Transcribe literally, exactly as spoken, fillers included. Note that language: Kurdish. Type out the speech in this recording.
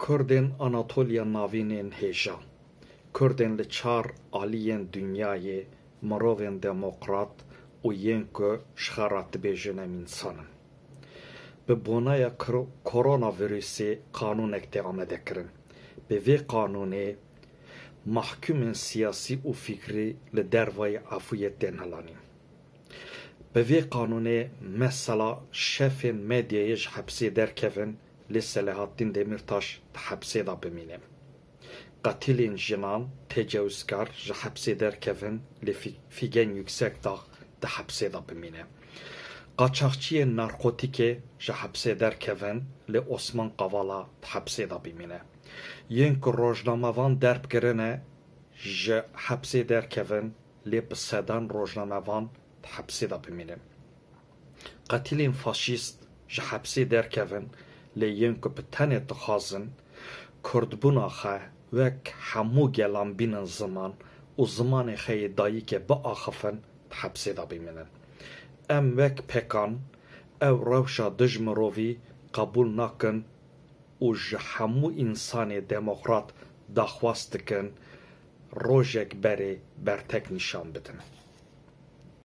Kurdên Anatoliya Navîn ên hêja. Kurdên li çar aliyên dinyayê, mirovên demokrat û yên ku ji xwe re dibêjin em însan in. Bi bonaya kro-, koronavîrusê qanûnek tê amadekirin. Bi vê qanûnê mahkûmên siyasî û fikrî li dervayî efûyê tên hilanîn. Bi vê qanûnê mesela şefên medyayê ji hepsê derkevin, lê Selahattîn Demîrtaş di hepsê de bimîne. Qetîlên jinan, tecawizkar ji hepsê derkevin, lê Fî-, Fîgen Yüksekdağ di hepsê de bimîne. Qaçaxçiyên narkotîkê ji hepsê derkevin, lê Osman Kavala di hepsê de bimîne. Yên ku rojnamevan derb kirine, ji hepsê derkevin, lê bi sedan rojnamevan di hepsê de bimînin. Qetîlên faşîst ji hepsê derkevin, lê yên ku bi tenê dixwazin kurdbûna xwe wek hemû gelan bînin ziman û zimanê xwe yê dayikê biaxifin, di hepsê de bimînin. Em wek pekan ew rewşa dijmirovî qebûl nakin û ji hemû însanê demokrat daxwaz dikin rojek berê bertek nîşan bidin.